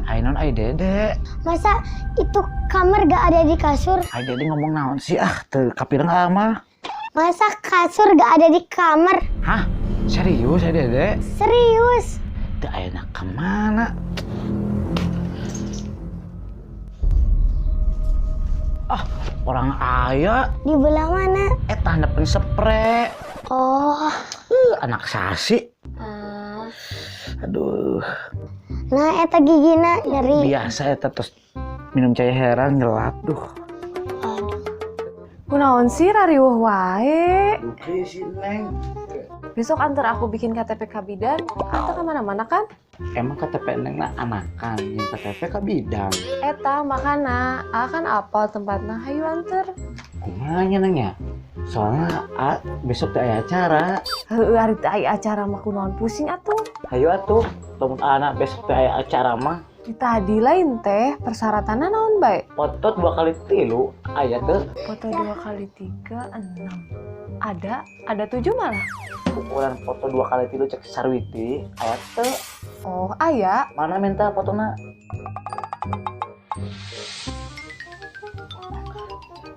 Ai naon ai Dede? Masa itu kamar gak ada di kasur? Ai Dede ngomong naon sih, ah, teu kapireng ah mah. Masa kasur gak ada di kamar? Hah? Serius ai Dede? Serius? Teu ayeuna ka mana? Ah, orang aya. Di belah mana? Eta handapeun sepre. Oh. Anak sasi. Aduh. Nah, eta gigina nyeri. Biasa eta terus minum cai herang nyelat, duh. Aduh. Kunaon sih rariweuh wae? Duh, si Neng. Besok antar aku bikin KTP ka bidan, atau kemana-mana kan? Emang KTP Neng lah anakan, yang KTP ka bidan. Eta makana, A kan apal tempatna, hayu anter. Kumaha nya Neng ya? Soalnya A besok teh aya acara. Heueuh, ari teh aya acara mah kunaon pusing atuh. Hayu atuh, lamun anak besok teh aya acara mah. Di tadi lain teh persyaratanna naon bae? Foto 2 kali 3 aya teu? Foto 2 kali 3 6. Ada 7 malah. Ukuran foto 2 kali 3 cek Sarwiti aya teu? Oh, aya. Mana minta fotona?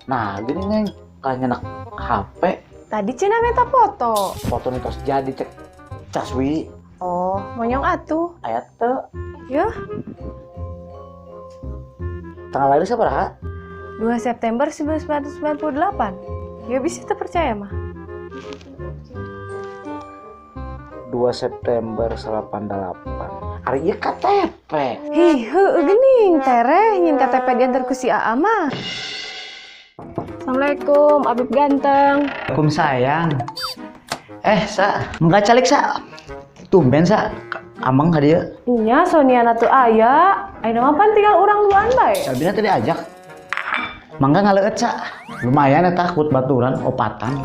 Nah, gini Neng, kayak nyenak HP. Tadi Cina minta foto. Foto nih tos jadi cek Caswi. Oh, monyong atuh. Aya teu? Yuh. Tanggal lahir siapa, Ra? 2 September 1998. Ya bisa terpercaya mah. 2 September 88. Ari ieu KTP. Hih, heueuh geuning tereh nyin KTP diantar ku si Aa mah. Assalamualaikum, Abib ganteng. Waalaikumsalam sayang. Sa, enggak calik sa. Tumben sa, amang ka dieu. Nya Soniana tuh aya. Ayeuna mah pan tinggal urang duaan bae. Sabina tadi ajak. Mangga ngaleueut sa. Lumayan eta takut baturan opatan.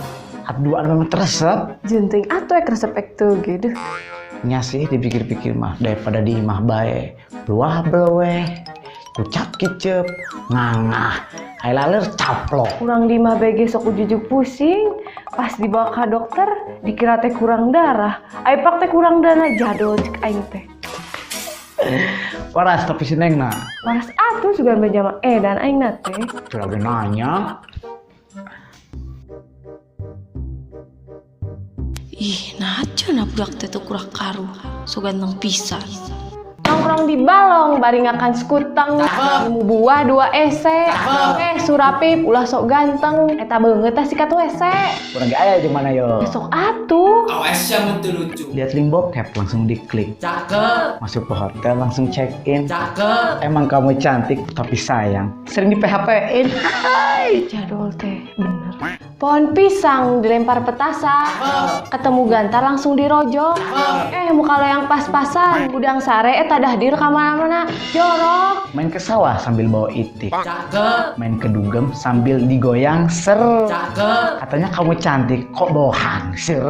Duaan memang teresep. Jenting atuh ek resep ek teu ge deuh. Nya sih dipikir-pikir mah daripada di imah bae. Beluah beleweh, kucap kicep, ngangah. Ai laler caplok. Kurang di imah bae ge sok ujujuk pusing. Pas dibawa ka dokter dikira teh kurang darah. Ai pak teh kurang dana jadol cek aing teh. Waras tapi si Neng na. Waras atuh sugan bejama edan aing na teh. Curang ge nanya. Ih, naca na budak teh teu kurang karuh, so ganteng pisan. Nongkrong di balong, bari ngakan sekuteng, nemu buah 2 ese. Surapip ulah sok ganteng, eta beungeut tah sikat WC. Kurang ge aya jeung mana yo? Sok atuh. Awas yang teu lucu. Lihat link bokep langsung diklik. Cakep. Masuk ke hotel langsung check in. Cakep. Emang kamu cantik tapi sayang sering di P H P-in. Hai. Jadol teh bener. Pohon pisang dilempar petasan. Cakep. Ketemu gantar langsung dirojok. Cakep. Muka lo yang pas-pasan, gudang sare tadah dir ka mana-mana. Jorok. Main ke sawah sambil bawa itik. Cakep. Main ke dugem sambil digoyang ser. Cakep. Katanya kamu cantik kok bawa hangsir.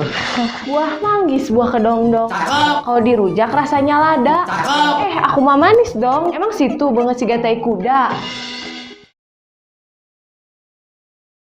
Buah manggis, buah kedongdong. Cakep. Kalau dirujak rasanya lada. Cakep. Aku mah manis dong. Emang situ banget siga tai kuda.